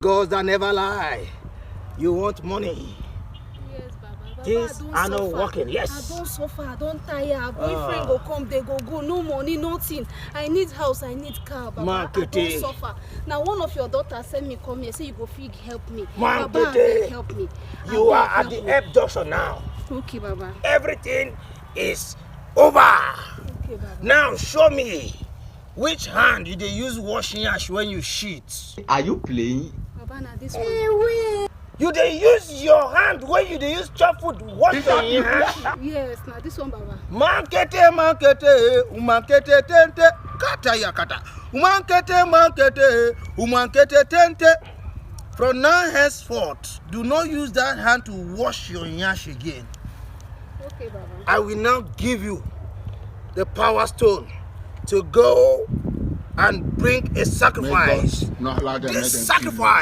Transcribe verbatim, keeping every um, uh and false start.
Gods that never lie. You want money? Yes, Baba. Baba, Things I don are not suffer. Working. Yes. I don suffer. I don tire. Boyfriend Ah. Go come, they go go. No money, nothing. I need house. I need car, Baba. I don Marketing. Suffer. Now one of your daughters send me come here. Say you go fit help me. Marketing. Baba, abeg help me. You Abeg, are at the me. Help Junction now. Okay, Baba. Everything is over. Okay, Baba. Now show me which hand you dey use wash yansh when you shit. Are you playing? Baba, na this one. You dey use your hand when you dey use chop food wash your yansh. Yes, na this one, Baba. Mankete, mankete, umankete tente, kata yakata. Umankete, mankete, umankete tente. From now henceforth, do not use that hand to wash your yansh again. Okay, Baba. I will now give you the power stone to go and bring a May sacrifice. God not allow them This let them kill you. Sacrifice.